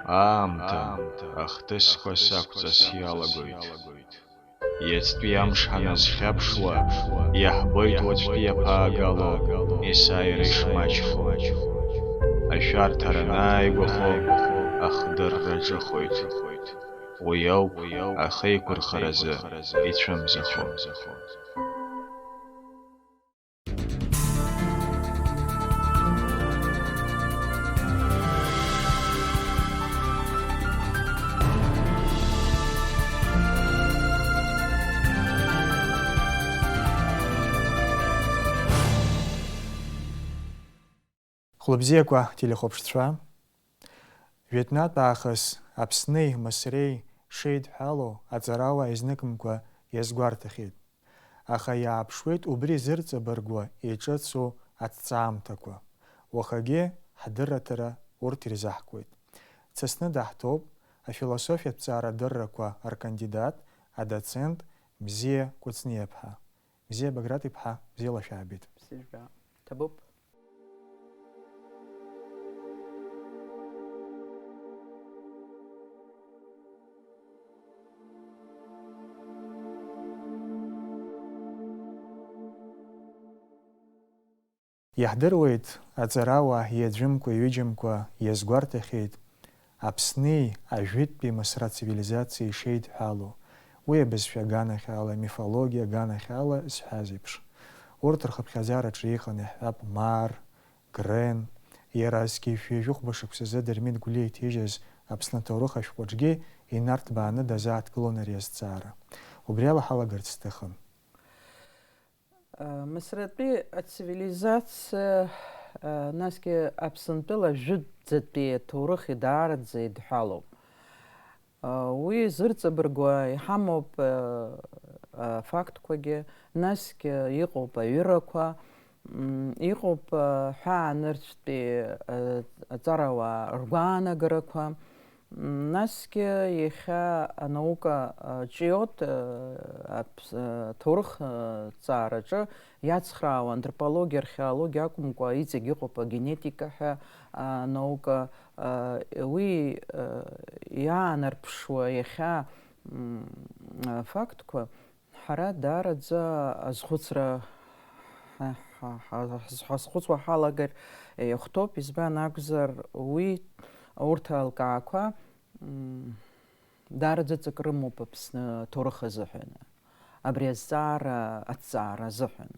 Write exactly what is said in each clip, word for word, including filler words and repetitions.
Аамҭа ахҭысқәа сақәҵас иалагоит. Иацтәи амш ҳаназхьаԥшуа, иаҳбоит уаҵәтәи иаԥаагало есааира ишмаҷхо. Ашәарҭара анааигәахо, ахдырра ҿыхоит. Уи ауп ахеиқәырхаразы ицәымзахо. Хәлыбзиақәа, телехәаԥшцәа! Жәытәнатә аахыс Аԥсни Мысреи шеидҳәалоу аҵарауаа изныкымкәа иазгәарҭахьеит. Аха иааԥшуеит убри зырҵабыргуа иҿыцу аҭҵаамҭақәа. Уахагьы ҳдырраҭара урҭ ирзаҳкуеит. Дсасны даҳҭоуп афилософиатә ҭҵаарадыррақәа ркандидат, адоцент Мзиа Кәыҵниаԥҳа. Мзиа Баграт-иԥҳа, бзиала шәаабеит. Бзиа жәба. Ҭабуп. Иаҳдыруеит, аҵарауаа иаӡәымкәа-ҩыџьамкәа иазгәарҭахьеит Аԥсни ажәытәтәи Мысра цивилизациеи шеидҳәалоу, уи абызшәа аганахьала, амифологиа аганахьала зҳәаз еиԥш. Урҭ рхыԥхьаӡараҿы иҟан, иаҳҳәап, Мар, Грен, иара зқьи жәшәи жәохәба шықәсазы Дырмит Гәлиа иҭижьыз Аԥсны аҭоурых ашәҟәаҿгьы инарҭбааны дазааҭгылон ари азҵаара. Убриала ҳалагарц сҭахын. Мысратәи ацивилизациа, насгьы Аԥсынтәыла жәытәӡатәи аҭоурыхи даараӡа идҳәалоуп. Уи зырҵабыргуа иҳамоуп афактқәагьы, насгьы иҟоуп аҩырақәа, иҟоуп ҳәаанырцәтәи аҵарауаа ргәаанагарақәа, насгьы иахьа анаука ҷиот, аԥс-, аҭоурых ҵаараҿы иацхраауа антропологиа, археологиа акәымкәа, иҵегь иҟоуп агенетика ҳәа анаука, уи иаанарԥшуа иахьа афактқәа. Ҳара даараӡа азхәыцра ҳа-, ҳа-, ҳа-, ҳазхәыцуа ҳалагар иахәҭоуп, избан акәзар, уи, урҭ алкаақәа, м, даараӡа ҵакы рымоуп Аԥсны аҭоурых азыҳәан, абри азҵаара, аҭҵаара азыҳәан.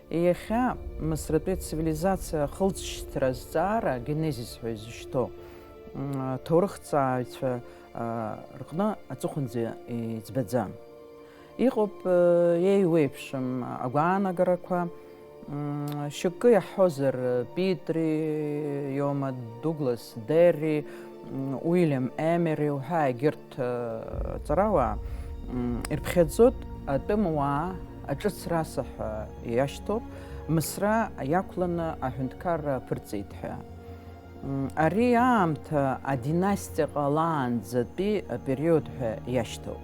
Иахьа Мысратәи ацивилизациа ахылҵшьҭра азҵаара, генезис ҳәа изышьҭоу, м, аҭоурыхҭҵааҩцәа, а, рҟны аҵыхәанӡа иӡбаӡам. Иҟоуп, э, еиуеиԥшым агәаанагарақәа, м, шьоукы иаҳҳәозар, Питри, иоума Дуглас Дерри, м, Уильям Емери уҳәа егьырҭ, э, ҵарауаа, м, ирԥхьаӡоит атәымуаа аҿыцраса ҳәа иашьҭоуп, Мысра иақәланы аҳәынҭқарра аԥырҵеит ҳәа. М, ари аамҭа адинастиа ҟалаанӡатәи апериод ҳәа иашьҭоуп.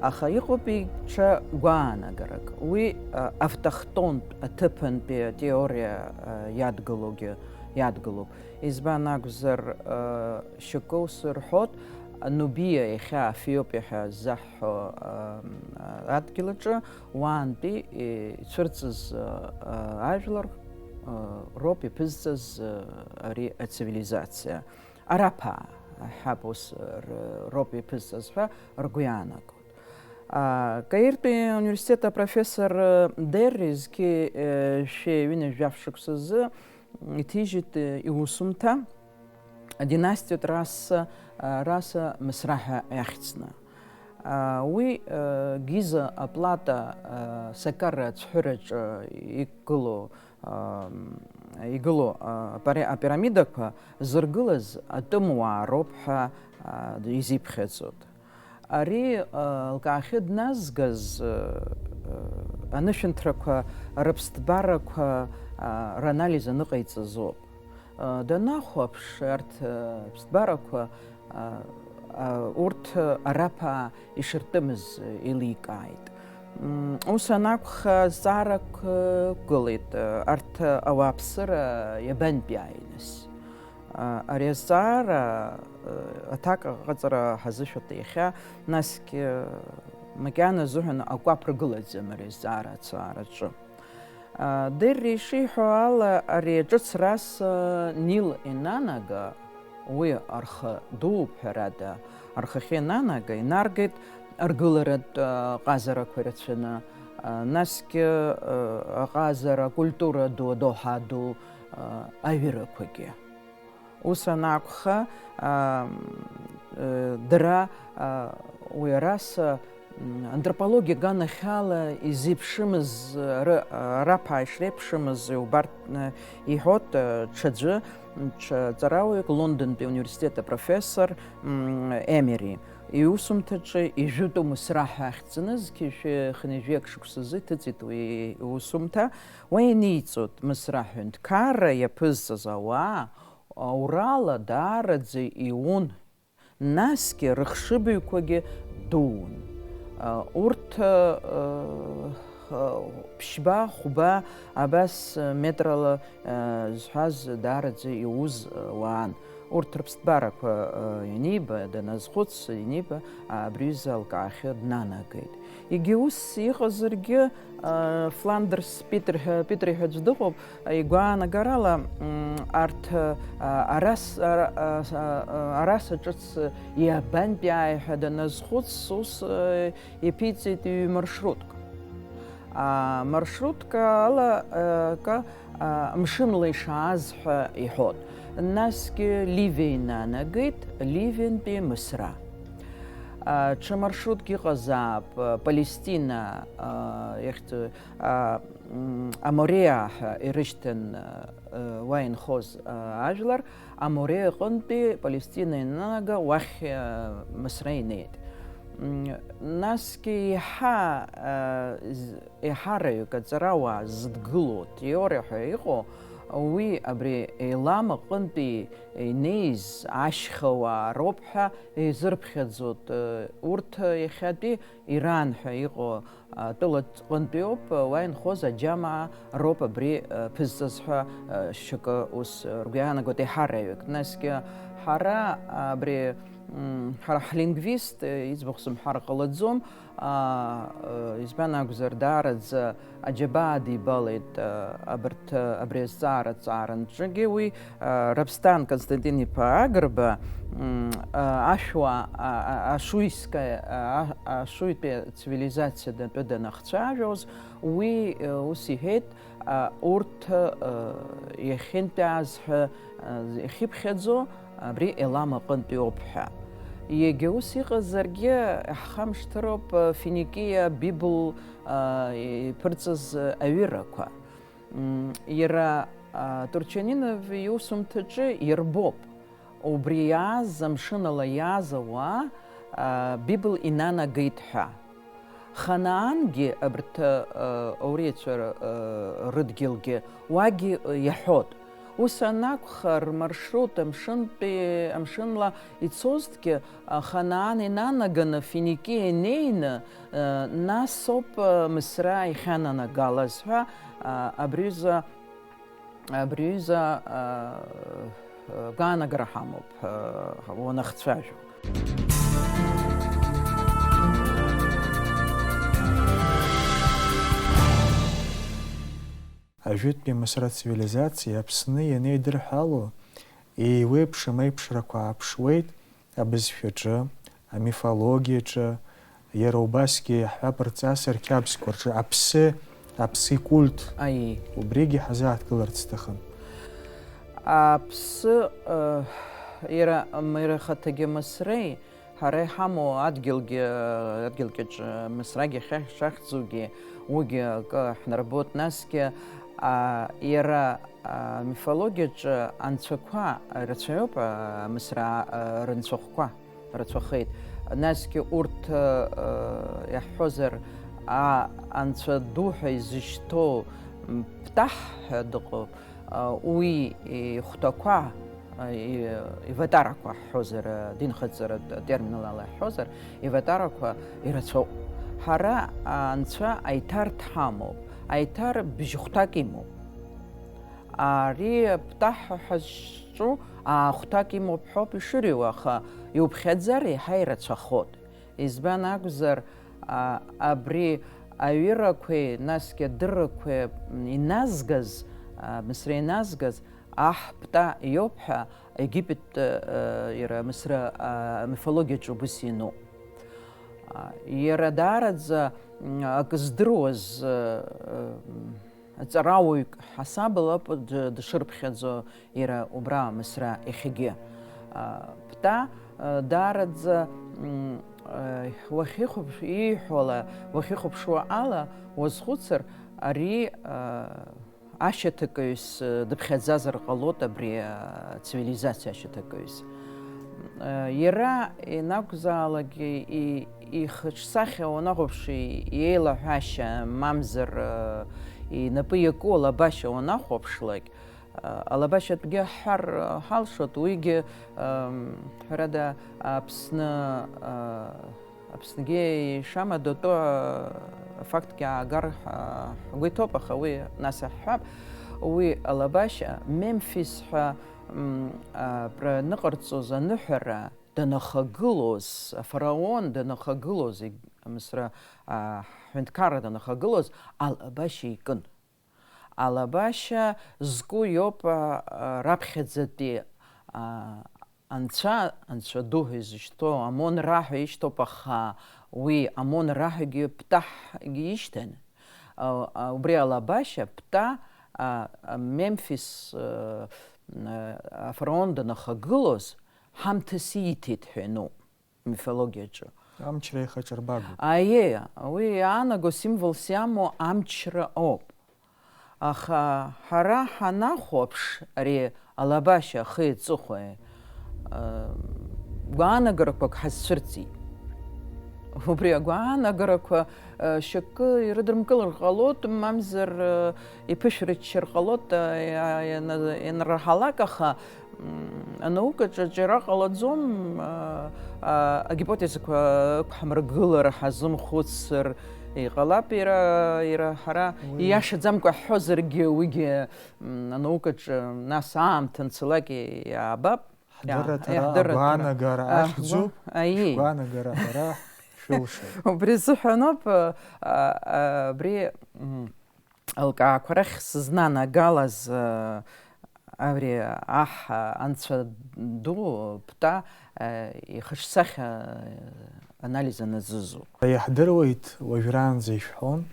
Аха иҟоуп ҽа гәаанагарак. Уи, а, автохтонтә аҭыԥантәи атеориа, а, иадгылогьы иадгылоуп. Избан акәзар, а, шьоукы ус рҳәоит, Нубиа, иахьа Эфиопиа ҳәа ззаҳҳәо, а, адгьыл аҿы, уаантәи ицәырҵыз, а, ажәлар, а, роуп иԥызҵаз, а, ари ацивилизациа. Арабаа ҳәа ус р-, роуп иԥызҵаз ҳәа ргәы иаанагоит. А, Каиртәи ауниверситет апрофессор, а, Дерри зқьи, а, жәшәи ҩынҩажәи жәаф шықәсазы иҭижьит, а, иусумҭа. Адинастиатә раса, а, раса Мысра ҳәа иахьӡны. А, уи, а, Гиза аплата, а, Саккара ацәҳәыраҿы иқәгылоу, а, игылоу, а, апари-, апирамидақәа зыргылаз атәымуаа роуп ҳәа, а, изиԥхьаӡоит. Ари, а, лкаахьы дназгаз, а, а, анышәынҭрақәа рыԥсҭбарақәа, а, ранализ аныҟаиҵаз ауп. Данахәаԥш, арҭ ԥсҭбарақәа, урҭ арабаа ишыртәымыз еиликааит. Ус анакәха, зҵаарак ықәгылеит, арҭ ауааԥсыра иабантәи ааи нас? Ари азҵаара аҭак аҟаҵара ҳазышәаҳәеит иахьа, насгьы макьана азыҳәан акәаԥ ргылаӡам ари азҵаара ацаараҿы. Дерри ишиҳәо ала, ари аҿыцрас Нил инанага, уи арха дууп, ҳәарада, архахьы инанага, инаргеит аргыларатә ҟазарақәа ирацәаны, насгьы аҟазара, акультура ду, адоуҳа ду, аҩырақәагьы. Ус анакәха, дара уи араса антропологиа аганахьала изеиԥшымыз раԥаа ишреиԥшымыз иубартә иҳәоит ҽаӡәы, ҽа ҵарауаҩык, Лондонтәи ауниверситет апрофессор Емери. Иусумҭаҿы ижәытәу Мысра ҳәа ахьӡ зны зқьи жәшәи хынҩажәи акы шықәсазы иҭыҵит уи иусумҭа. Уа ианиҵоит Мысра ҳәынҭқарра иаԥызҵаз ауаа, Урала даараӡа иун, насгьы рыхшыбаҩқәагьы дуун. Урҭ ԥшьба, хәба, абас метрала зҳәаз даараӡа иуз уаан. Урҭ рыԥсҭбарақәа ианиба, даназхәыц, ианиба, абри изы алкаахьы днанагеит. Егьа ус иҟазаргьы, Фландерс Питер ҳәа, Питер ҳәа аӡә дыҟоуп, игәаанагарала, арҭ арас, араса ҿыц иабантәи ааи ҳәа даназхәыц, ус иԥиҵеит ҩ-маршрутк. Амаршрутка ала акы, мшынла ишааз ҳәа иҳәон. Насгьы Ливиа инанагеит, Ливиантәи Мысра. Ҽа маршрутк иҟазаап, Палестина, иахьӡу, Амореа ҳәа ирышьҭан уа инхоз ажәлар, Амореа аҟынтәи Палестина инанага уахь Мысра инеит. Насгьы еиҳа, еиҳараҩык аҵарауаа зыдгылоу теориа ҳәа иҟоу, уи абри Елам аҟынтәи инеиз ашьхауаа роуп ҳәа изырԥхьаӡоит. Урҭ иахьатәи Иран ҳәа иҟоу атәылаҟынтәиоуп, уа инхоз аџьамаа роуп абри ԥызҵаз ҳәа шьакы ус ргәы иаанагоит еиҳараҩык. Насгьы ҳара абри, ҳара ҳлингвист, иӡбахә сымҳәар ҟалаӡом, избан акәзар, даараӡа аџьабаа дибалеит абарҭ, абри азҵаара ҵааранҿгьы уи Рабсҭан Константин-иԥа Агрба, ашәуа, ашуйская, ашуитәи ацивилизациа атәы данахцәажәоз, уи ус иҳәеит, урҭ иахьынтәааз ҳәа иахьыԥхьаӡо абри Елам аҟынтәи ауп ҳәа. Егьа ус иҟазаргьы, ҳхамышҭыроуп Финикиа, Библ иԥырҵаз аҩырақәа. Иара Турчанинов иусумҭаҿы ирбоуп, убри иааз, амшын ала иааз ауаа Библ инанагеит ҳәа. Ханаангьы, абарҭ ауриацәа рыдгьылгьы уагьы иаҳәот. Ус анакәха, рмаршрут амшынтәи, амшынла ицозҭгьы, Ханаан инанаганы Финикиа инеины, нас ауп Мысра иахьананагалаз ҳәа, абри аҩыза, абри аҩыза гәаанагара ҳамоуп, уанахцәажәо. Ажәытәтәи Мысра цивилизациа Аԥсны ианеидырҳәало, еиуеиԥшым аиԥшрақәа ааԥшуеит абызшәаҿы, амифологиаҿы, иара убасгьы иаҳҳәап, рҵас рқьабзқәа рҿы аԥсы, аԥсы икульт. Аиеи. Убригьы ҳазааҭгыларц сҭахын. Аԥсы, э, иара, м, иара ахаҭагьы Мысреи, ҳара иҳамоу адгьылгьы, адгьылкьаҿ, Мысрагьы ахьа-, шахьӡугьы, уигьы акы ҳнарбоит, насгьы, а, иара, а, амифологиаҿы анцәақәа рацәаҩуп, а, Мысра, а, рынцәахәқәа рацәахеит. Насгьы урҭ, а, а, иаҳҳәозар, а, анцәа ду ҳәа изышьҭоу, м, Птаҳ ҳәа дыҟоуп. Уи ихәҭақәа, иватарақәа ҳҳәозар, адинхаҵаратә терминала иаҳҳәозар, иватарақәа ирацәоуп. Ҳара анцәа Аиҭар дҳамоуп. Аиҭар бжьыхәҭак имоуп. Ари Птаҳ ҳәа ҳаз-, ҿу аахәҭак имоуп ҳәоуп ишырыҩуа, аха иуԥхьаӡар еиҳа ирацәахоит. Избан акәзар, а, абри аҩырақәеи, насгьы адыррақәеи иназгаз, а, Мысра иназгаз аҳ Птаа иоуп ҳәа Египет, а, иара Мысра, а, амифологиаҿы убыс иануп. А, иара даараӡа, м, акы здыруаз, а, а, Аҵарауаҩык ҳасабала д-, дшырԥхьаӡо иара убра Мысра иахьагьы. А, Птаа, а, даараӡа, м, а, уахьихәаԥш-, ииҳәо ала, уахьихәаԥшуа ала уазхәыцыр, ари, а, ашьаҭакаҩыс, а, дыԥхьаӡазар ҟалоит абри, а, цивилизациа ашьаҭакаҩыс. Иара ианакәзаалак и-, ихаҿсахьа уанахәаԥш, и-, иеилаҳәашьа, мамзар, инапы иаку алабашьа уанахәаԥшлак, алабашьатәгьы ҳҳәар ҳалшоит, уигьы, ҳәарада, Аԥсны, Аԥсныгьы ишамадоу атәы афактгьы аагар ҳгәы иҭоуп, аха уи нас иаҳҳәап. Уи алабашьа Мемфис ҳәа м, а, праныҟарҵоз аныҳәара данахагылоз, афараон данахагылоз, егь-, Мысра, а, ҳҳәынҭқарра данахагылоз, алабашьа икын. Алабашьа зку иоуп, а, а, раԥхьаӡатәи, а, анцәа, анцәа ду ҳәа изышьҭоу, Амон-Ра ҳәа ишьҭоуп, аха уи Амон-Ра ҳәагьы Птаҳгьы ишьҭан. А, а, убри алабашьа Пта, а, а, Мемфис, а, а, афараон данахагылоз, ҳамҭас ииҭеит ҳәа иануп мифологиаҿы. Амчра ихаҿырбагоуп. Аиеи, уи иаанаго символс иамоу амчра ауп. Аха ҳара ҳанахәаԥш, ари алабашьа ахи аҵыхәеи, а, гәаанагарақәак ҳазцәырҵит. Убри агәаанагарақәа, а, шьакы ирыдырмкылар ҟалоит, мамзар, а, иԥышәырччар ҟалоит, а, иа-, иана-, ианраҳалак, аха, м, анаукаҿы аҿиара ҟалаӡом, а, а, агипотезақәа ықәҳамыргылар ҳазымхәыцыр, иҟалап, иара, иара ҳара Уи ииашаӡамкәа ҳҳәозаргьы, уигьы, м, анаукаҿы нас аамҭа анцалак иаабап. Ҳдырраҭара Иа-, иаҳдырраҭара. Агәаанагара А, ахьӡуп, гәа-, аиеи. Шәгәаанагара ҳәара шәылшоит. Убри азыҳәаноуп, а, а, абри, м, алкаақәа рахь сызнанагалаз, а, абри аҳ, а, анцәа ду Пта, а, ихаҿсахьа, а, анализ аназызу. Иаҳдыруеит, уажәраанӡа ишәҳәон,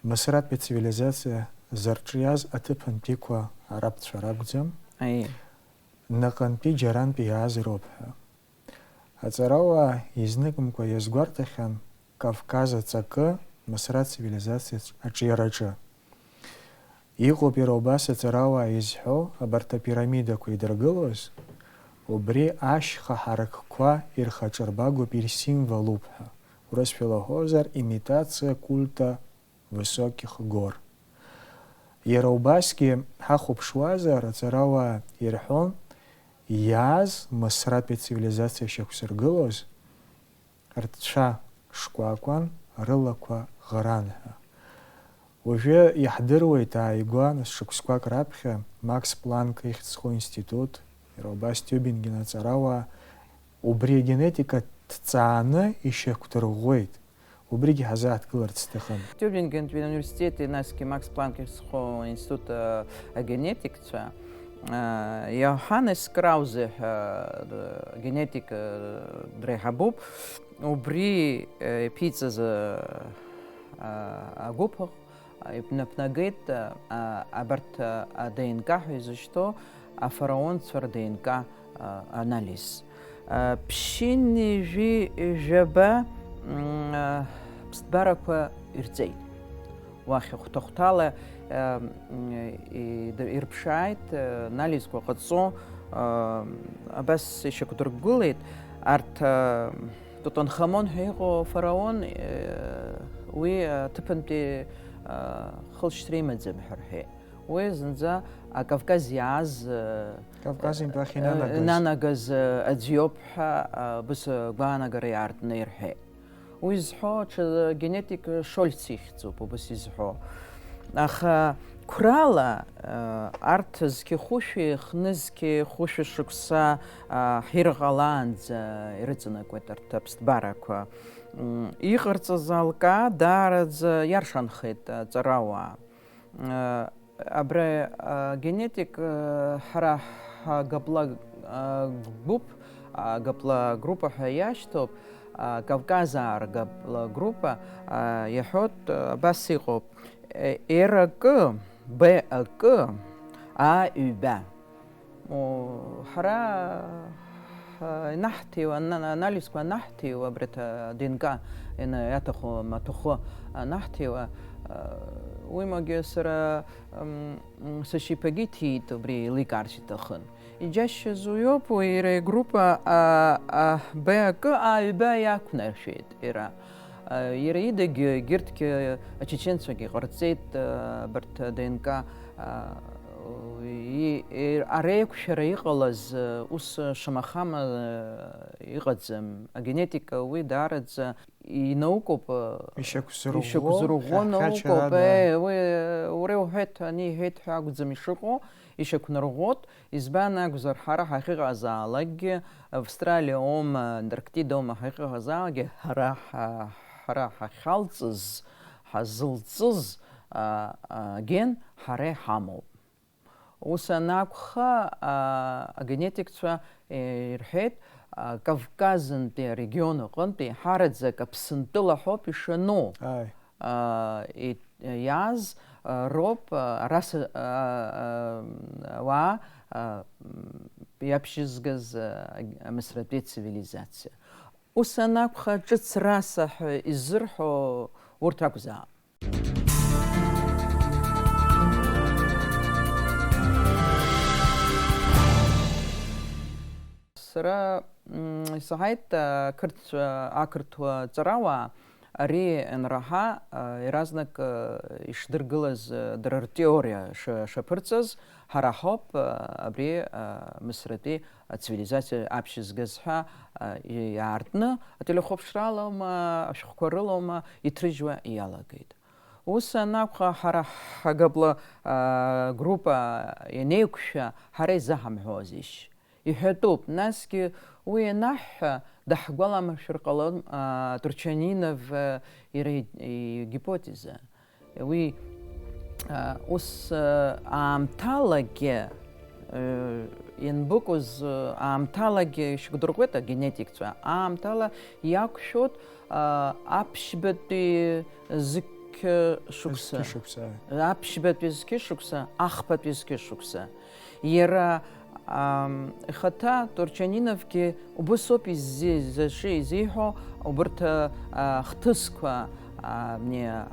Мысратәи ацивилизациа зарҿиаз аҭыԥантәиқәа арабцәа ракәӡам, Аиеи. Наҟынтәи џьарантәи иааз роуп ҳәа. Аҵарауаа изныкымкәа иазгәарҭахьан Кавказ аҵакы Мысра ацивилизациа аҿиараҿы. Иҟоуп иара убас аҵарауаа изҳәо, абарҭ апирамидақәа идыргылоз, убри ашьха ҳаракқәа ирхаҿырбагоуп, ирсимволуп ҳәа. Урысшәала уҳәозар, имитация культа высоких гор. Иара убасгьы ҳахәаԥшуазар, аҵарауаа ирҳәон, иааз Мысратәи ацивилизациа шьақәзыргылоз, рцәа шкәакәан, рылақәа ӷран ҳәа. Уажәы иаҳдыруеит, ааигәа, нас шықәсқәак раԥхьа, Макс Планк ихьӡ зху институт, иара убас Тюбинген аҵарауаа, убри агенетика ҭҵааны ишьақәдырӷәӷәеит. Убригьы ҳазааҭгыларц сҭахын. Тюбингентәи ауниверситети, насгьы Макс Планк ихьӡ зху институт, а, агенетикцәа, а, Иоҳанес Краузе ҳәа, а, генетик, а, дреиҳабуп. Убри, а, иԥиҵаз, а, а, агәыԥ аҟ-, а, иԥнаԥнагеит, а, а, абарҭ, а, а, ДНК ҳәа изышьҭоу афараонцәа рДНК, а, анализ. А, ԥшьынҩажәи жәаба, м, а, ԥсҭбарақәа ирҵеит. Уахь ахәҭа-хәҭала, а, м, и-, д-, ирԥшааит, а, анализқәа ҟаҵо, а, абас ишьақәдыргылеит. Арҭ, а, Тутанхамон ҳәа иҟоу афараон, э, уи аҭыԥантәи, а, хылшьҭра имаӡам ҳәа рҳәеит. Уи зынӡа Акавказ иааз, э, Кавказынтә ахь э, инанагаз. Инанагаз, э, аӡә иоуп ҳәа, а, абас, э, гәаанагара иаартны ирҳәеит. Уи зҳәо ҽа генетик Шольц ихьӡуп, убас изҳәо. Аха Қәрала, арҭ зқьи хәышәи, хнызқьи хәышәи шықәса ҳирҟалаанӡа ирыҵанакуеит арҭ аԥсҭбарақәа. Иҟарҵаз алкаа даараӡа иаршанхеит аҵарауаа. Абри агенетик ҳара ҳгапла гәыԥ, агапла группа ҳәа иашьҭоуп, Кавказаа ргапла группа иаҳәоит, абас иҟоуп. Р акы, Б акы, А ҩба. О, ҳара, ҳа, инаҳҭиуа, ана-, анализқәа анаҳҭиуа, абри аҭа-, Д Н К ина-, иаҭаху маҭәахәы анаҳҭиуа, а, уимагьы сара, м, м, сашьа иԥагьы иҭиит, убри еиликаарц иҭахын. Иџьасшьаз уиоуп, уи иара игруппа, а, а, Б акы, А ҩба иақәнаршәеит иара. А, иара идагьы, егьырҭгьы ачеченцәагьы ҟарҵеит, а, абарҭ Д Н К, а, и-, и-, ареиқәшәара иҟалаз, а, ус шамахама, а, иҟаӡам. Агенетика уи даараӡа инаукоуп, а, Ишьақәзырӷәӷәо, ишьақәзырӷәӷәо наукоуп, хьаҳәхьачарада. Е, уи, уара иуҳәеит, ани иҳәеит ҳәа акәӡам ишыҟоу, ишьақәнарӷәӷәоит. Избан акәзар, ҳара ҳахьыҟазаалакгьы, Австралиа аума, Антарктида аума ҳахьыҟазаалакгьы, ҳара ҳа-, ҳара ҳахьалҵыз, ҳазылҵыз, а, а, ген ҳара иҳамоуп. Ус анакәха, а, агенетикцәа, е, ирҳәеит, а, Кавказынтәи арегион аҟынтәи ҳараӡак Аԥсынтәыла ҳәоуп ишану. Ааи. А, и-, иааз, а, роуп, а, ара са-, а, а, ауаа, а, м, иаԥшьызгаз, а, амысратәи цивилизациа. Ус анакәха, ҿыц раса ҳәа изырҳәо урҭ ракәзаап. Сара, м, исаҳаит, ақырҭцәа, ақырҭуа ҵарауаа ари анраҳа, а, иаразнак, а, ишдыргылаз, а, дара ртеориа ш-, шаԥырҵаз, ҳара ҳауп, а, абри, а, Мысратәи ацивилизациа аԥшьызгаз ҳәа, а, и-, иаартны, ателехәаԥшралоума, ашәҟәқәа рылоума, иҭрыжьуа иалагеит. Ус анакәха, ҳара ҳгапла, а, группа ианеиқәшәа, ҳара изаҳамҳәозишь? Иҳәатәуп, насгьы уи анаҳҳәа, даҳгәаламшәар ҟалон, а, Турчанинов, а, иара и-, игипотеза. Уи, а, ус, а, аамҭалагьы, а, ианбыкәыз, а, аамҭалагьы ишьақәдырӷәӷәеит агенетикцәа, аамҭала иақәшәоит, а, аԥшьбатәи зқьы шықәса. Зқьы шықәса. Аԥшьбатәи зқьы шықәса, ахԥатәи зқьы шықәса. Иара, ам, ихаҭа Турчаниновгьы убыс ауп иззи-, изаши-, изиҳәо, убырҭ, а, ахҭысқәа, а, абни, а,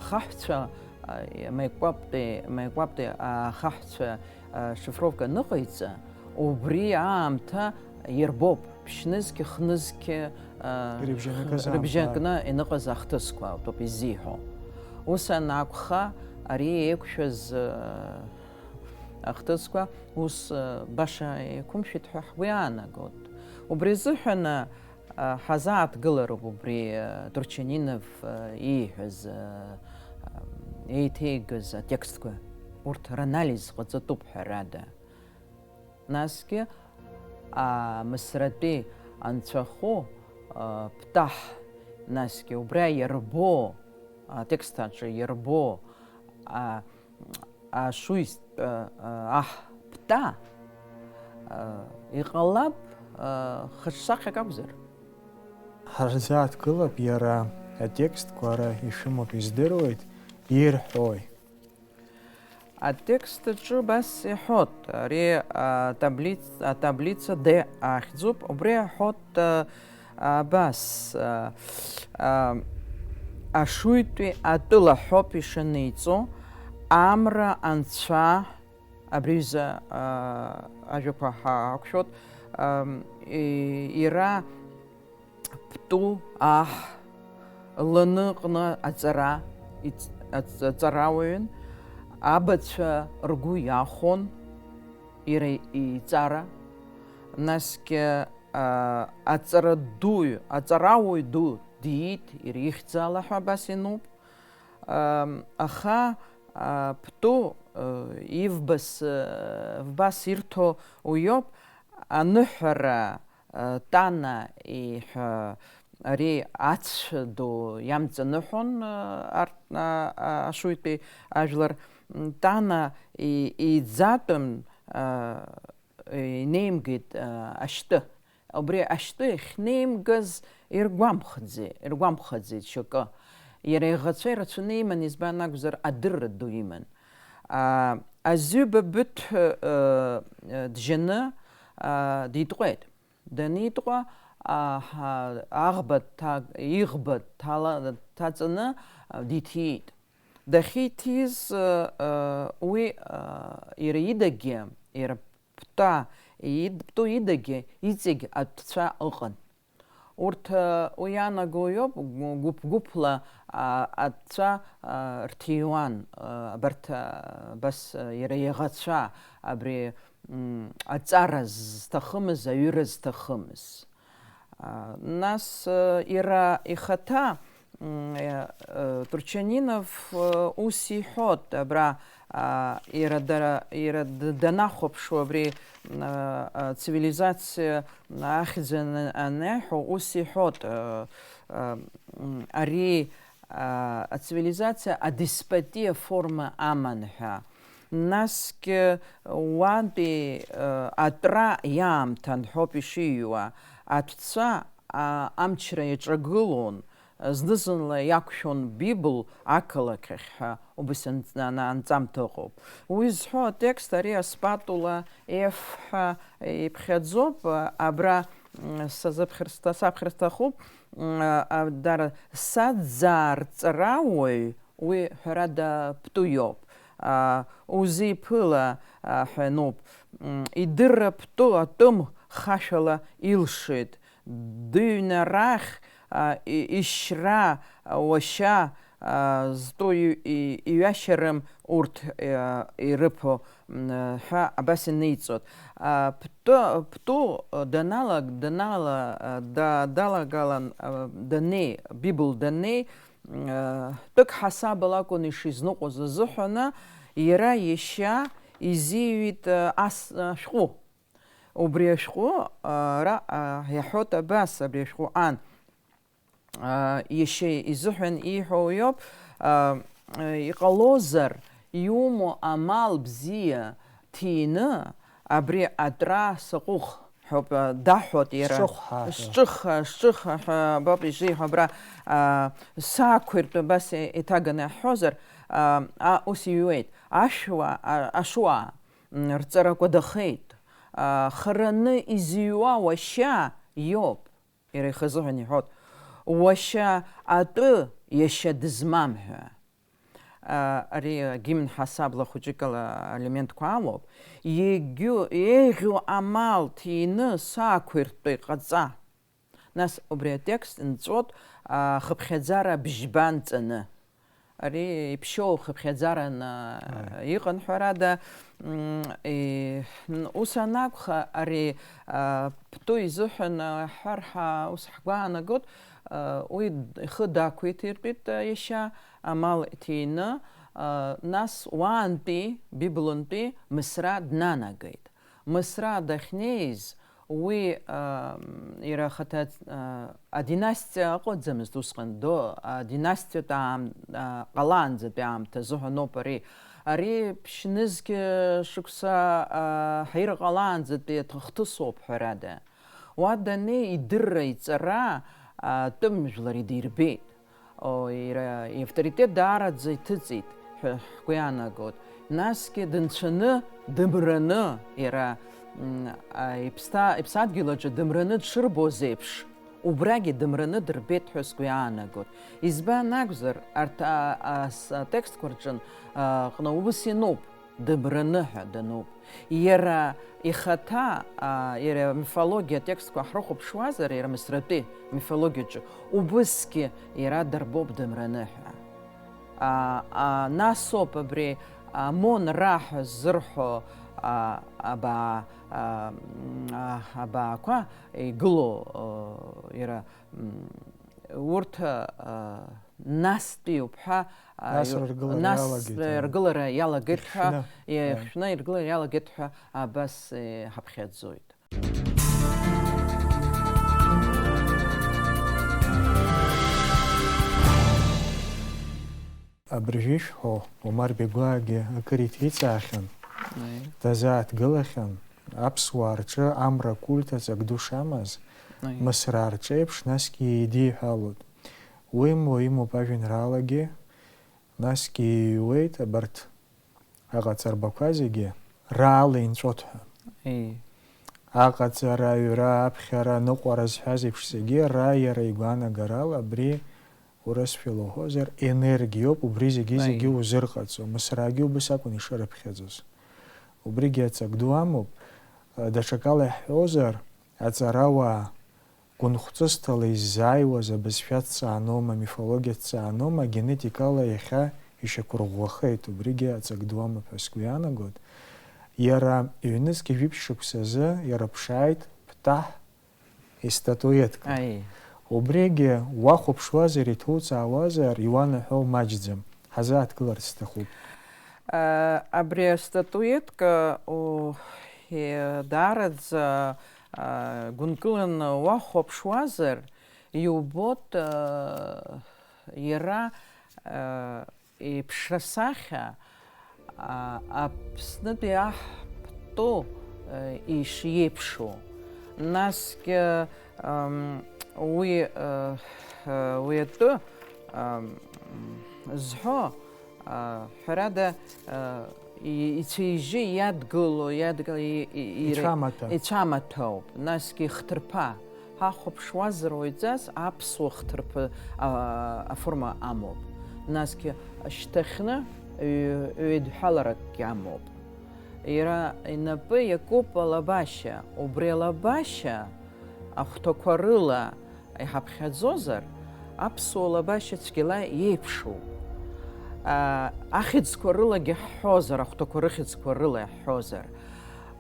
ахаҳәцәа, а, Маикәаптәи, Маикәаптәи ахаҳәцәа, а, шифровка аныҟаиҵа, убри аамҭа иарбоуп, ԥшьнызқь, хнызқь, а, Ирыбжьанакыз аамҭа. Рыбжьанакны иныҟаз ахҭысқәа ауп изиҳәо. Ус анакәха, ари еиқәшәаз, а, ахҭысқәа ус, а, баша еиқәымшәеит ҳәа ҳгәы иаанагоит. Убри азыҳәан, а, ҳазааҭгылароуп убри, а, Турчанинов, а, ииҳәаз, а, а, еиҭеигаз атекстқәа. Урҭ ранализ ҟаҵатәуп, ҳәарада. Насгьы, а, Мысратәи анцәахәы, а, птаҳ, насгьы убра иарбоу, атекст аҿы иарбоу, а, ашуистә, а, а, аҳ птәа, а, иҟалап, а, хаҿсахьак акәзар. Ҳарзааҭгылап иара атекстқәа ара ишымоуп издыруеит, ирҳәои? Атекст аҿы абас иҳәоит, ари, а, таблиц-, атаблица Д ахьӡуп, убри иҳәоит, а, Абас, а, а, ашуитәи атәыла ҳәоуп ишаниҵо, амра анцәа, абри аҩыза, а, ажәақәа ҳа-, ҳақәшәоит, ам, и-, иара птәу аҳ ланыҟны аҵара иц-, аҵ-, аҵарауаҩын, абацәа ргәы иахәон иара иҵара, насгьы, а, аҵара дуаҩ, аҵарауаҩ ду диит, иара ихьӡала ҳәа абас иануп. Ам, аха, Пту ивбас, вбас ирҭо уиоуп, аныҳәара, Тана иҳәа, ари ацә ду иамҵаныҳәон, арҭ, ашуитәи ажәлар. Тана иӡатәым инеимгеит ашьтәы. Убри ашьтәы иахьнеимгаз иргәамхӡе-, иргәамхаӡеит шьоукы. Иара иӷацәа ирацәаны иман, избан акәзар, адырра ду иман. А, Азҩба Быҭә, э, э, джьаны, а, дитҟәеит. Данитҟәа, а, ҳа-, аӷба дҭа-, иӷба дҭала-, дҭаҵаны, а, диҭиит. Дахьиҭиз, э, э, уи, э, иара идагьы, иара Птәа ид-, Птәу идагьы иҵегь атәцәа ыҟан. Урҭ, э, уи иаанаго иоуп, гәыԥ-гәыԥла, а, атәцәа, а, рҭиуан, а, абарҭ, а, абас, а, иара иаӷацәа, абри, м, аҵара зҭахымыз, аҩыра зҭахымыз. А, нас, э, иара ихаҭа, м, э, э, Турчанинов, э, ус иҳәот, абра, а, иара дара, иара д-, данахәаԥшуа абри, м, а, а, цивилизациа ахьӡ ан-, анаиҳәо, ус иҳәот, э, э, м, ари, а, ацивилизациа адеспотиа форма аман ҳәа. Насгьы уантәи, э, атәра иаамҭан ҳәоуп ишиҩуа. Атәцәа, а, амчра иаҿагылон, зны-зынла иақәшәон Библ ақалақь ахь ҳәа убас анҵ-, ана-, анҵамҭа ыҟоуп. Уи зҳәо атекст ари аспатула F ҳәа иԥхьаӡоуп, абра, м, сазыԥхьар сҭа-, саԥхьар сҭахуп, м, а, дара саӡаа рҵарауаҩ, уи ҳәарада Пту иоуп. А, узиԥыла, а, ҳәа иануп. М, идырра Пту атәым хашәала илшеит. Дыҩны арахь, а, и-, ишьра, а, уашьа, а, зтәу и-, и-, иҩашьарым урҭ, а, ирыԥо, м, ҳәа абас иниҵот. А, Пту, Пту даналаг-, данала-, а, да-, далагалан, а, даннеи, Библ даннеи, м, а, тәык ҳасабала акәын ишизныҟәоз азыҳәаны, иара иашьа изиҩит, а, ас, а, шәҟәы. Убри ашәҟәы, а, ара, а, иаҳәоит абас, абри ашәҟәы ан, а, иашьа изыҳәан ииҳәо иоуп, а, а, иҟалозар, иумоу амал бзиа ҭины, абри атәра саҟәых, ҳәоуп, а, даҳәоит иара. Сҿыхха ҳәа. Сҿыхха, сҿыхха ҳәа, бап, ишиҳәо абра, а, саақәиртә абас иҭаганы иаҳҳәозар, а, а, ус иҩуеит. Ашәуа, а, ашуа. М, рҵарақәа дахеит. А, хараны изыҩуа уашьа иоуп. Иара ихазыҳәан иҳәоит. Уашьа атәы иашьа дызмам ҳәа. А, ари агимн ҳасабла хәыҷык ала алементқәа алоуп. Егьу-, еиӷьу амал ҭины саақәиртәа иҟаҵа. Нас убри атекст нҵәот, а, хыԥхьаӡара бжьба нҵаны. Ари иԥшьоу хыԥхьаӡаран, а, Аи. Иҟан ҳәарада, м, и, н-, ус анакәха, ари, а, Пту изыҳәан, а, ҳәар ҳа-, ус ҳгәаанагот, а, уи д-, ихы дақәиҭиртәит, а, иашьа, амал иҭины, а, нас уаантәи, Библонтәи Мысра днанагеит. Мысра дахьнеиз, уи, ам, иара ахаҭа, а, адинастиа ыҟаӡамызт усҟан, до, адинастиатә аам-, а, ҟалаанӡатәи аамҭа азыҳәан ауп ари. Ари ԥшьнызқь шықәса, а, ҳаира ҟалаанӡатәи аҭ-, хҭысоуп, ҳәарада. Уа даннеи, идырра, иҵара, а, тәым жәлар идирбеит. О, иара иавторитет даараӡа иҭыҵит ҳәа ҳгәы иаанагоит. Насгьы дынцәаны, дымраны, иара, м, а, иԥсҭа-, иԥсадгьыл аҿы дымраны дшырбоз еиԥш, убрагьы дымраны дырбеит ҳәа сгәы иаанагоит. Избан акәзар, арҭ, а, а, с-, атекстқәа рҿын, а, ҟны ус иануп. Дымраны ҳәа дануп. Иара ихаҭа, а, иара амифологиа атекстқәа ҳрыхәаԥшуазар, иара Мысратәи амифологиаҿы убысгьы иара дарбоуп дымраны ҳәа. А, а, нас ауп абри Амон-Ра ҳәа ззырҳәо, а, абаа, а, м, а, абаақәа игылоу, а, иара, м, Урҭ, а, настәиуп ҳәа, а, Нас рыргылара нас иалагеит, аа. рыргылара иалагеит ҳәа, Ихьшәны. Иа-, Ааи. ихьшәны иргылара иалагеит ҳәа абас, е, ҳаԥхьаӡоит. Абыржәы ишәҳәо, Омар Беглаагьы акыр иҭеиҵаахьан, Аи. дазааҭгылахьан, аԥсуаа рҿы амра культ аҵак ду шамаз, Аи. Мысраа рҿеиԥш, насгьы еидиҳәалоит. Уимоу имоуп ажәеинраалагьы, насгьы иҩуеит абарҭ аҟаҵарбақәа зегьы раала инҵәот ҳәа. Ии. Аҟаҵара, аҩра, аԥхьара, аныҟәара зҳәаз еиԥш зегьы ра иара игәаанагарала абри урысшәала уҳәозар, енергиоуп, убри зегьы-зегьы Аи. узырҟаҵо, Мысраагьы убыс акәын ишырыԥхьаӡоз. Убригьы аҵак ду амоуп, даҽакала иаҳҳәозар, аҵарауаа гәынхәҵысҭала иззааиуаз абызшәа дҵаанома, амифологиа дҵаанома, генетикала иахьа ишьақәырӷәӷәахеит, убригьы аҵак ду амоуп ҳәа сгәы иаанагоит. Иара ҩнызқьи жәиԥшь шықәсазы ирыԥшааит Птаҳ истатуетка. Аи. Убригьы уахәаԥшуазар, иҭуҵаауазар, иуанаҳәо маҷӡам. Ҳазааҭгыларц сҭахуп. А, абри астатуетка, о, е, даараӡа, а, гәынкыланы уахәаԥшуазар, иубот, а, иара, а, иԥшра сахьа, а, Аԥснытәи аҳ ԥтәы, а, ишиеиԥшу. Насгьы, ам, уи, а, а, уи атәы, ам, зҳәо, а, ҳәарада, а, и-, ицәа-ижьы иадгыло, иадгыло, и-, и-, ире-, Ицәамаҭәа. ицәамаҭәоуп, насгьы ихҭырԥа. Ҳахәаԥшуазар уаҩҵас аԥсуа хҭырԥа, а, аформа амоуп. Насгьы шьҭахьны ҩ-, ҩеидҳәаларакгьы амоуп. Иара инапы иакуп алабашьа, убри алабашьа ахәҭақәа рыла иҳаԥхьаӡозар, аԥсуа лабашьа цәгьала иеиԥшуп. А, ахьӡқәа рылагьы ҳҳәозар, ахәҭақәа рыхьӡқәа рыла иаҳҳәозар,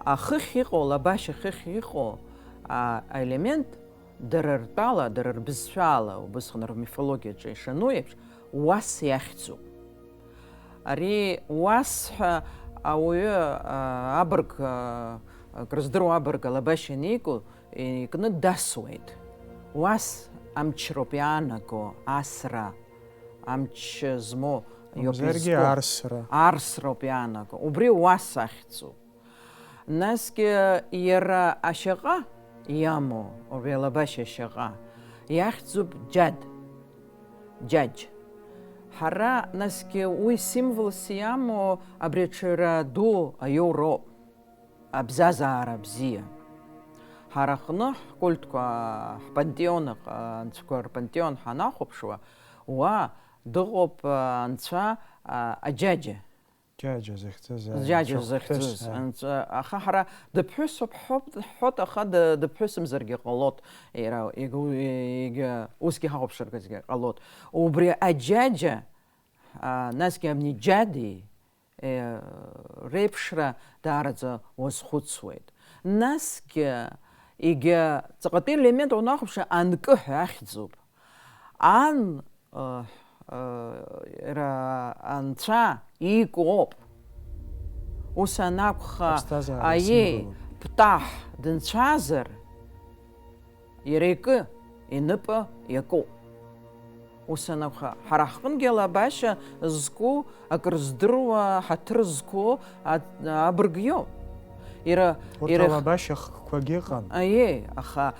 ахыхь иҟоу, лабашьа ахыхь иҟоу, а, аелемент дара ртәала, дара рбызшәала, убысҟан рмифологиаҿы ишану еиԥш, уас иахьӡуп. Ари уас ҳәа ауаҩы, а, абырг, а, крыздыруа абырг алабашьа анику, икны дасуеит. Уас амчроуп иаанаго, асра, амч змоу иоуп Мамзаргьы изку. арсра. Арсроуп иаанаго. Убри уас ахьӡуп. Насгьы иара ашьаҟа иамоу, убри алабашьа ашьаҟа, иахьӡуп џьад, џьаџь. Ҳара, насгьы уи символс иамоу абри аҽаҩра ду аиоу роуп, абзазаара бзиа. Ҳара аҟны ҳкультқәа, ҳпантеон аҟ-, анцәқәа рпантеон ҳанахәаԥшуа, уа дыҟоуп, а, анцәа, а, аџьаџьа. Џьаџьа захьӡыз, аа, Џьаџьа захьӡыз, анцәа, аха ҳара дыԥҳәысуп ҳҳәоит, ҳҳәоит, аха ды-, дыԥҳәысымзаргьы ҟалоит, иара, егьа, егьа, усгьы ҳахәаԥшыргьы ҟалоит. Убри аџьаџьа, а, насгьы абни џьади, е, реиԥшра даараӡа уазхәыцуеит. Насгьы, егьа, ҵаҟатәи елемент уанахәаԥшуа, анкы ҳәа ахьӡуп. Ан, ы, ы, ра-, анцәа иикуоуп. Ус анакәха, Аԥсҭазаара аиеи, символуп. Птаҳ дынцәазар, иара икы, инапы иакуп. Ус анакәха, ҳара ҳҟынгьы алабашьа зку, акыр здыруа, ҳаҭыр зқәу а-, абырг иоуп. Иара, Урҭ иара х-, алабашьа хкқәагьы ыҟан. Аиеи, аха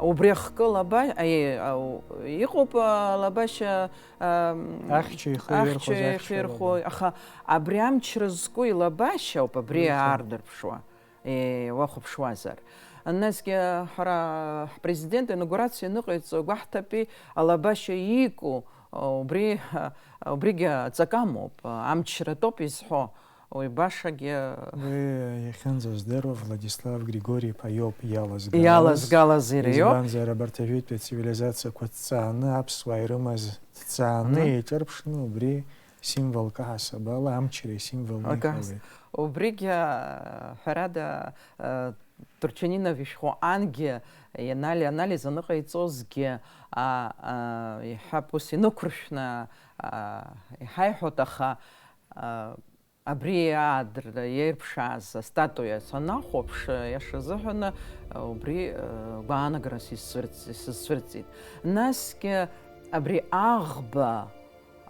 убри ахкы лаба-, аиеи, ау-, иҟоуп алабашьа, ам, Ахьча ихы ахьча ирхәоз, ихы ахьча ирхәо, лаба. Аха абри амчра зку илабашьа ауп абри Мгм. аардырԥшуа, е, уахәаԥшуазар. Насгьы ҳара ҳпрезидент инаугурациа аныҟаиҵо гәаҳҭатәи алабашьа иику, убри, убригьы аҵак амоуп, амчратәоуп изҳәо. Уи башагьы. Уи иахьынӡаздыруа Владислав Григори-иԥа иоуп иалазгалаз. Иалазгалаз иара иоуп. Избанзар, абарҭ ажәытәтәи ацивилизациақәа ҭҵааны, аԥсуаа ирымаз ҭҵааны, Мгм. еиҿырԥшны, убри символк аҳасабала амчра исимволны Акы иҟалеит. Убригьы, ҳәарада, Турчанинов ишәҟәы ангьы, ианали-, анализ аныҟаиҵозгьы, а, а, иҳәап, ус инықәыршәны, а, иҳаиҳәоит, аха, а, абри аадырра иаирԥшааз астатуиа санахәаԥш, иаша азыҳәан, убри, а, гәаанагарас исцәырҵ-, исызцәырҵит. Насгьы абри аӷба,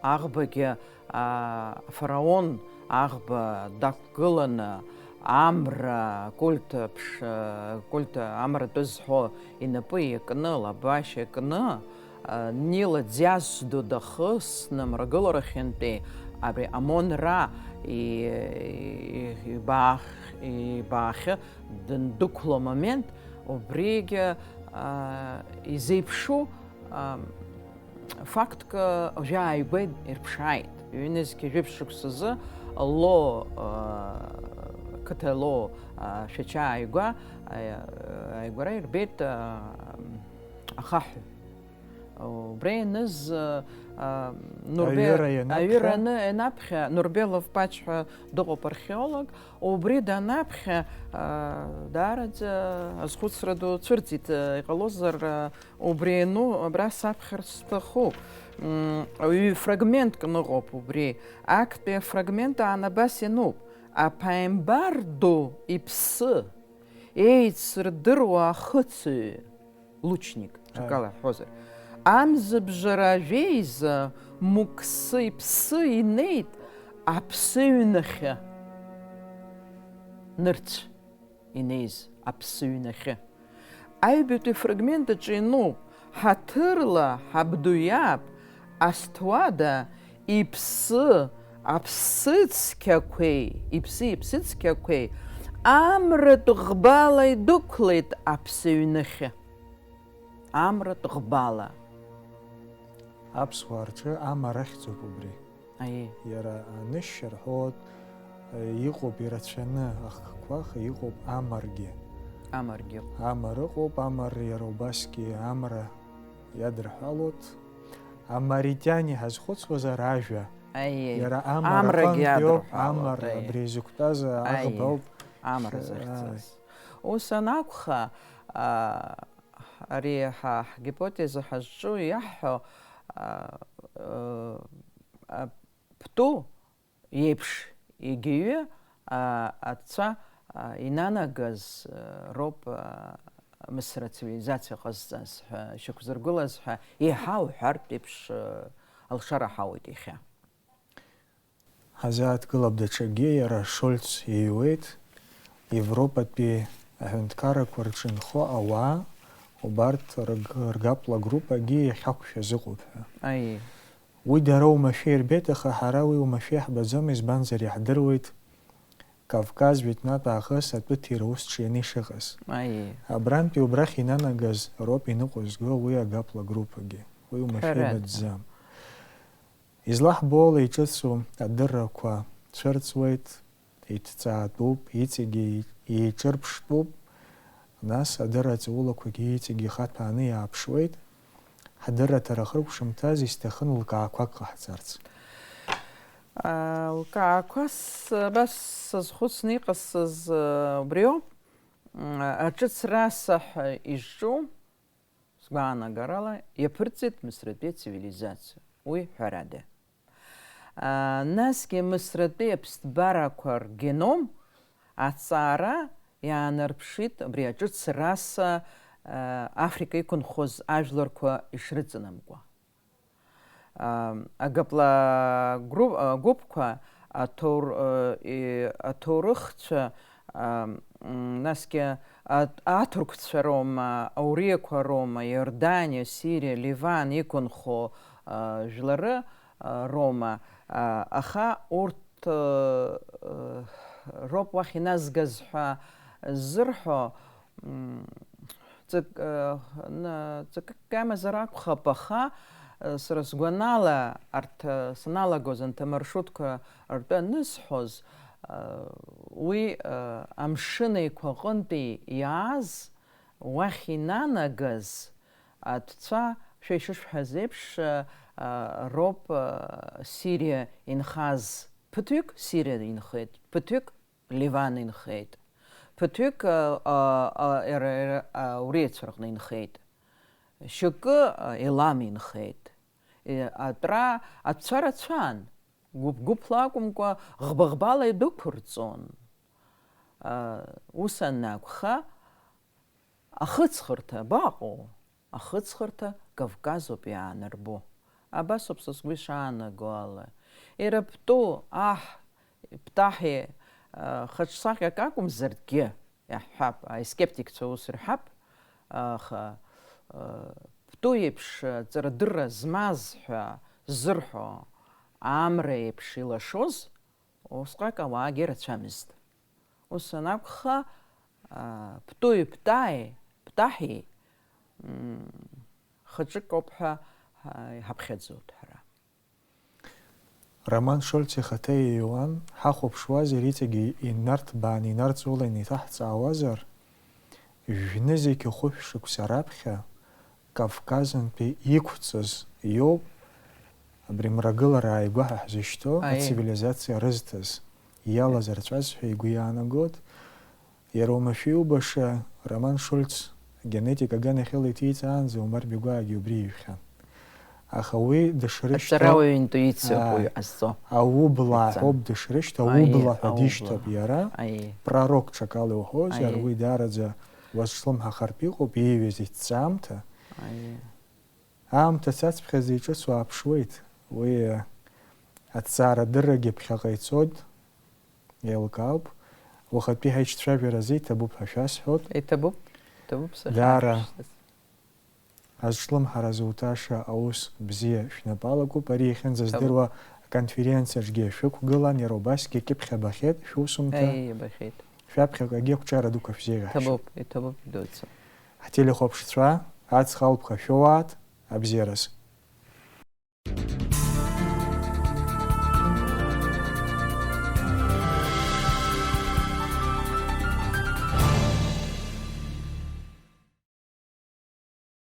аӷбагьы, а, афараон аӷба дақәгыланы, амра культ ԥш-, культ амратәы зҳәо инапы иакны, лабашьа кны, а, Нил аӡиас ду дахысны, мрагыларахьынтәи абри Амон-Ра и-, и-, ибаах-, ибаахьы дандәықәло амомент, убригьы, а, изеиԥшу, а, фактк уажәы ааигәа ирԥшааит. Ҩынызқьи жәиԥшь шықәсазы Ло, а, қыҭа Ло, а, Шәача ааигәа, а, ааигәара ирбеит, а, ахаҳә. Убра ианыз, а, а, Нурбе-, аҩыра ианаԥхьа? Аҩыра аны-, ианаԥхьа Нурбе Ловпач ҳәа дыҟоуп археолог. Убри данаԥхьа, а, даараӡа азхәыцра ду цәырҵит, а, иҟалозар, а, убри ану абра саԥхьар сҭахуп. М, ҩ-фрагментк ныҟоуп убри. Актәи афрагмент аан абас иануп. Аԥааимбар ду иԥсы еицырдыруа ахыцҩы, лучник, Аи. Ҽакала ҳҳәозар, амзабжара ажәеиза Мықәсы иԥсы инеит аԥсы ҩнахьы. Нырцә инеиз аԥсы ҩнахьы. Аҩбатәи афрагмент аҿы иануп, ҳаҭырла ҳабду иаб Асҭуада иԥсы аԥсыцқьақәеи, иԥсы иԥсыцқьақәеи амратә ӷбала идәықәлеит аԥсы ҩнахьы. Амратә ӷбала. Аԥсуаа рҿы амара ахьӡуп убри. Аиеи. Иара анышьшьа рҳәоит, иҟоуп ирацәаны ахкқәа, аха иҟоуп амаргьы. Амаргьы. Амар ыҟоуп, амар иара убасгьы амра иадырҳәалоит. Амаритиани ҳазхәыцуазар ажәа. Аиеи. Иара амара Амрагьы аҟынтәи ауп, иадырҳәалоит, амар аиеи. Абри изықәтәаз Аиеи. Аӷба ауп. Амра Ш-, захьӡыз. Аи. Ус анакәха, а, ари ҳа ҳгипотеза ҳазҿу иаҳҳәо, а, а, а, пту иеиԥш егьаҩы, а, аҵәца, а, инанагаз, а, роуп, а, Мысра ацивилизациа ҟазҵаз ҳәа, шьақәзыргылаз ҳәа, еиҳа уҳәартә еиԥш, а, алшара ҳауеит иахьа. Ҳазааҭгылап даҽакгьы, иара Шольц иҩуеит, Европатәи аҳәынҭқаррақәа рҿы инхо ауаа, убарҭ рг-, ргапла группагьы иахьақәшәаз ыҟоуп ҳәа. Аиеи. Уи дара оумашәа ирбеит, аха ҳара уи оумашәа иаҳбаӡом, избанзар, иаҳдыруеит Кавказ жәытәнатә аахыс атәы ҭира ус ҿианы ишыҟаз. Аиеи. Абрантәи убрахь инанагаз роуп иныҟәызго уи агапла группагьы. Уи оумашәа Ҳәарада. Ибаӡӡам. Излаҳбо ала иҿыцу адыррақәа цәырҵуеит, иҭҵаатәуп, иҵегьы еиҿырԥштәуп, нас адырра ҵаулақәагьы иҵегьы ихаҭәааны иааԥшуеит. Ҳдырраҭара ахыркәшамҭаз исҭахын лкаақәак ҟаҳҵарц. Лкаақәа с-, абас сазхәыцны иҟасҵаз, убриоуп, аҿыц раса ҳәа изҿу, сгәаанагарала, иаԥырҵеит Мысратәи ацивилизациа, уи ҳәарада. Насгьы Мысратәи аԥсҭбарақәа ргеном аҵара иаанарԥшит абри аҿыц раса Африка иқәынхоз ажәларқәа ишрыҵанамкуа. Агапла гру-, гәыԥқәа аҭоур-, и-, аҭоурыхцәа, а, м, насгьы а-, аҭырқәцәа роума, ауриақәа роума, Иорданиа, Сириа, Ливан иқәынхо, а, жәлары, а, роума, а, аха урҭ, а, а, роуп уахь иназгаз ҳәа ззырҳәо, м, ҵак, а, н-, ҵакык амазар акәхап, аха, а, сара сгәанала, арҭ, а, саналагоз анҭ амаршрутқәа ртәы анысҳәоз, уи, амшын еиқәаҟынтәи иааз, уахь инанагаз аҭәцәа, шәа ишышәҳәаз еиԥш, роуп, Сириа инхаз. Ԥыҭҩык Сириа инхеит, ԥыҭҩык Ливан инхеит. Ԥыҭҩык, а, а, а, ера-, ера-, а, ауриацәа рҟны инхеит. Шьоукы, а, Елам инхеит. Е, атәра, атәцәа рацәан. Гәыԥ-гәыԥла акәымкәа, ӷба-ӷбала идәықәырҵон. А, ус анакәха, ахыҵхырҭа абаҟоу? Ахыҵхырҭа Кавказоуп иаанарбо. Абасоуп са сгәы ишаанаго ала. Иара Пту, аҳ, Птаҳи, а, хаҿсахьак акәымзаргьы, иаҳҳәап, аскептикцәа ус рҳәап, аха, а, Пту еиԥш, а, ҵарадырра змаз ҳәа ззырҳәо амра еиԥш илашоз, усҟак ауаагьы рацәамызт. Ус анакәха, а, Птуи Птааи, Птаҳи, м, хаҿык ауп ҳәа, а, иҳаԥхьаӡоит ҳара. Роман Шольц ихаҭа ииуан, ҳахәаԥшуазар, иҵегьы инарҭбааны, инарҵауланы иҭаҳҵаауазар, жәнызқь хәышә шықәса раԥхьа Кавказынтәи иқәҵыз иоуп абри мрагылара ааигәа ҳәа ҳзышьҭоу Аиеи. Ацивилизациа рызҭаз, иалазырҵәаз ҳәа игәы иаанагоит. Иара уамашәа иубаша Роман Шольц агенетик аганахьала иҭиҵаанӡа Омар Бигәаагьы убри ижәхьан. Аха уи дышрышьҭоу Аҵарауаҩ интуициоуп Аа, уи ҟазҵо. Аублаа Ицан. Ҳәоуп дышрышьҭоу, Аиеи, аублаа ҳәа аублаа. Дишьҭоуп иара, Аиеи. Пророк ҽакала иуҳәозар, Аиеи. Уи даараӡа уазҿлымҳахартә иҟоуп, ииҩыз иҭҵаамҭа. Аиеи. Аамҭа цацԥхьаӡа иҿыцу ааԥшуеит. Уи, э, аҭҵаарадыррагьы ԥхьаҟа ицоит, еилкаауп. Уахатәи ҳаиҿцәажәаразы иҭабуп ҳәа шәасҳәоит. Иҭабуп, иҭабуп сахьаашәышьҭыз. Даара азҿлымҳара зуҭаша аус бзиа шәнапы алакуп. Ари иахьынӡаздыруа Иҭабуп. Аконференциаҿгьы шәықәгылан, иара убасгьы кьыԥхь абахьеит шәусумҭа. Аиеи, абахьеит. Шәаԥхьаҟагьы ақәҿиара дуқәа шәзеиӷьаҳшьоит. Иҭабуп, иҭабуп, идуӡӡа. Ҳтелехәаԥшцәа, аҵх алԥха шәоуааит, абзиараз.